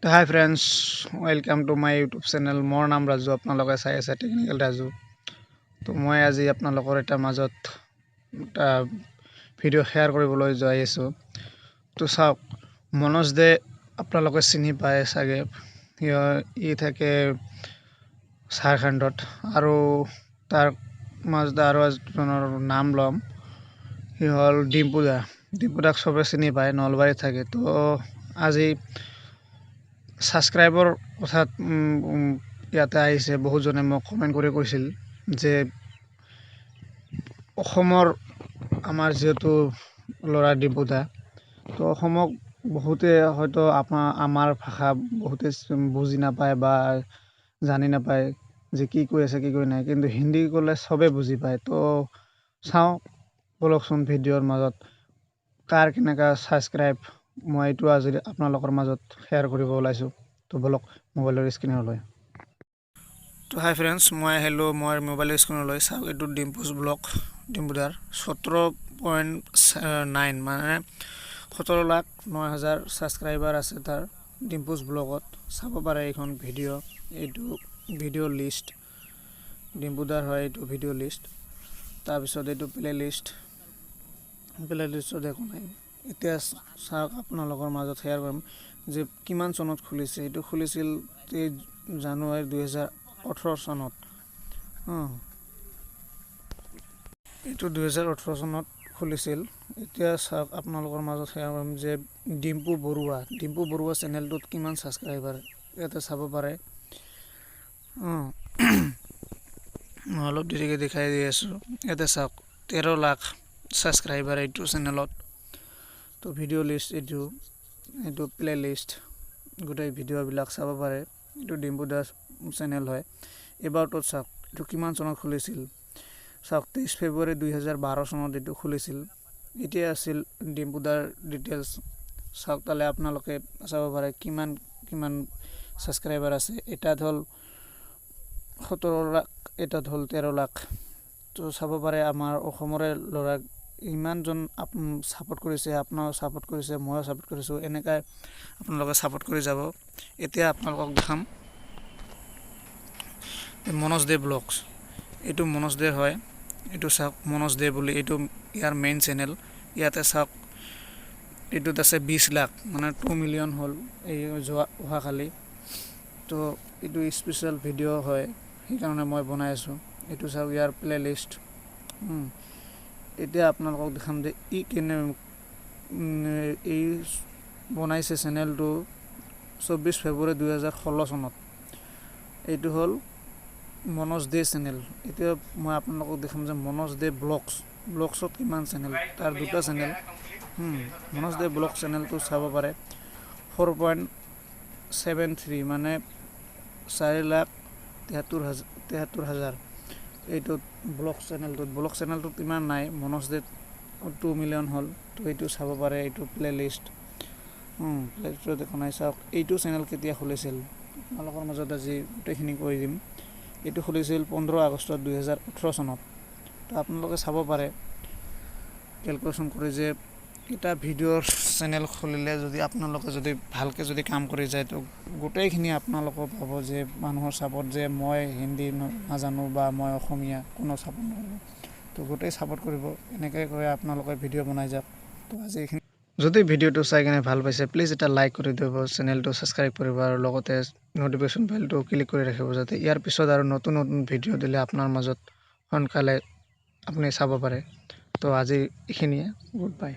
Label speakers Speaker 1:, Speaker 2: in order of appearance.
Speaker 1: Hi friends, welcome to my YouTube channel. মোৰ নাম ৰাজু, আপোনালোকে চাই আছে টেকনিকেল ৰাজু। তো মই আজি আপোনালোকৰ এটা মাজত এটা ভিডিঅ' শ্বেয়াৰ কৰিবলৈ যাই আছোঁ। তো চাওক, মনোজ দে আপোনালোকে চিনি পায় চাগে, ই থাকে ঝাৰখণ্ডত। আৰু তাৰ মাজত আৰু এজনৰ নাম ল'ম, সি হ'ল ডিম্পু দা। ডিম্পু দাক চবে চিনি পায়, নলবাৰীত থাকে। তো আজি ছাবস্ক্ৰাইবৰ কথাত ইয়াতে আহিছে। বহুজনে মোক কমেণ্ট কৰি কৈছিল যে অসমৰ আমাৰ যিহেতু ল'ৰা ডিম্পু দা, তো অসমক বহুতে হয়তো আপোনাৰ আমাৰ ভাষা বহুতে বুজি নাপায় বা জানি নাপায় যে কি কৈ আছে, কি কৈ নাই, কিন্তু হিন্দী ক'লে চবে বুজি পায়। তো চাওঁ ব'লকচোন, ভিডিঅ'ৰ মাজত কাৰ কেনেকুৱা ছাবস্ক্ৰাইব, মই এইটো আজি আপোনালোকৰ মাজত শ্বেয়াৰ কৰিব ওলাইছোঁ। তো ব'লক মোবাইলৰ স্ক্ৰীণলৈ। তো হাই ফ্ৰেণ্ডছ, মই আহিলোঁ মই মোবাইলৰ স্ক্ৰীণলৈ। চাওক, এইটো ডিম্পুজ ব্লগ, ডিম্পুদাৰ 17.9, মানে 17,09,000 ছাবস্ক্ৰাইবাৰ আছে তাৰ ডিম্পুজ ব্লগত। চাব পাৰে এইখন ভিডিঅ', এইটো ভিডিঅ' লিষ্ট ডিম্পুদাৰ হয়, এইটো ভিডিঅ' লিষ্ট। তাৰপিছত এইটো প্লে লিষ্ট, প্লে লিষ্টত একো নাই। এতিয়া চাওক, আপোনালোকৰ মাজত শ্বেয়াৰ কৰিম যে কিমান চনত খুলিছে। এইটো খুলিছিল 23 জানুৱাৰী 2018 চনত। অঁ, এইটো 2018 চনত খুলিছিল। এতিয়া চাওক, আপোনালোকৰ মাজত শ্বেয়াৰ কৰিম যে ডিম্পু বৰুৱা, ডিম্পু বৰুৱা চেনেলটোত কিমান ছাবস্ক্ৰাইবাৰ, ইয়াতে চাব পাৰে। অঁ, মই অলপ দেৰিকৈ দেখাই দি আছোঁ। ইয়াতে চাওক, 13 লাখ ছাবস্ক্ৰাইবাৰ এইটো চেনেলত। তো ভিডিঅ' লিষ্ট এইটো, এইটো প্লে লিষ্ট, গোটেই ভিডিঅ'বিলাক চাব পাৰে। এইটো ডিম্পু দাস চেনেল হয়। এবাউটত চাওক, এইটো কিমান চনত খুলিছিল। চাওক, 23 ফেব্ৰুৱাৰী 2012 চনত এইটো খুলিছিল। এতিয়া আছিল ডিম্পুদাৰ ডিটেইলছ। চাওক, তালে আপোনালোকে চাব পাৰে কিমান কিমান ছাবস্ক্ৰাইবাৰ আছে। এটাত হ'ল 17 লাখ, এটাত হ'ল 13 লাখ। তো চাব পাৰে, আমাৰ অসমৰে ল'ৰাক ইমানজন ছাপোৰ্ট কৰিছে, আপোনাৰো ছাপোৰ্ট কৰিছে, ময়ো ছাপোৰ্ট কৰিছোঁ। এনেকাই আপোনালোকে ছাপোৰ্ট কৰি যাব। এতিয়া আপোনালোকক দেখাম মনোজ দে ব্লগছ। এইটো মনোজ দে হয়। এইটো চাওক, মনোজ দে বুলি এইটো ইয়াৰ মেইন চেনেল। ইয়াতে চাওক, এইটোত আছে 20 লাখ, মানে 2 মিলিয়ন হ'ল এই যোৱা অহাকালি। তো এইটো স্পেচিয়েল ভিডিঅ' হয়, সেইকাৰণে মই বনাই আছোঁ। এইটো চাওক, ইয়াৰ প্লে লিষ্ট। এতিয়া আপোনালোকক দেখাম যে ই কেনে এই বনাইছে চেনেলটো 24 ফেব্ৰুৱাৰী 2016 চনত। এইটো হ'ল মনোজ দে চেনেল। এতিয়া মই আপোনালোকক দেখাম যে মনোজ দে ব্লগছ, ব্লগছত কিমান চেনেল, তাৰ দুটা চেনেল। মনোজ দে ব্লগ চেনেলটো চাব পাৰে, 4.73, মানে 4,73,000, 73 হাজাৰ এইটোত ব্লগ চেনেলটোত। ব্লগ চেনেলটোত ইমান নাই, মনোজ দে 2 মিলিয়ন হ'ল। তো এইটো চাব পাৰে, এইটো প্লে লিষ্ট, প্লে লিষ্টত একো নাই। চাওক, এইটো চেনেল কেতিয়া খুলিছিল, আপোনালোকৰ মাজত আজি গোটেইখিনি কৈ দিম। এইটো খুলিছিল 15 আগষ্ট 2018 চনত। তো আপোনালোকে চাব পাৰে কেলকুলেশ্যন কৰি যে এটা ভিডিঅ'ৰ চেনেল খুলিলে যদি আপোনালোকে যদি ভালকৈ যদি কাম কৰি যায়, তো গোটেইখিনি আপোনালোকেও পাব যে মানুহৰ ছাপৰ্ট, যে মই হিন্দী নাজানো বা মই অসমীয়া, কোনো ছাপৰ্ট নকৰিব। তো গোটেই ছাপৰ্ট কৰিব। এনেকৈ কৈ আপোনালোকে ভিডিঅ' বনাই যাওক। তো আজি এইখিনি। যদি ভিডিঅ'টো চাই কিনে ভাল পাইছে, প্লিজ এটা লাইক কৰি দিব, চেনেলটো ছাবস্ক্ৰাইব কৰিব আৰু লগতে ন'টিফিকেশ্যন বেলটো ক্লিক কৰি ৰাখিব, যাতে ইয়াৰ পিছত আৰু নতুন নতুন ভিডিঅ' দিলে আপোনাৰ মাজত সোনকালে আপুনি চাব পাৰে। তো আজি এইখিনিয়ে, গুড বাই।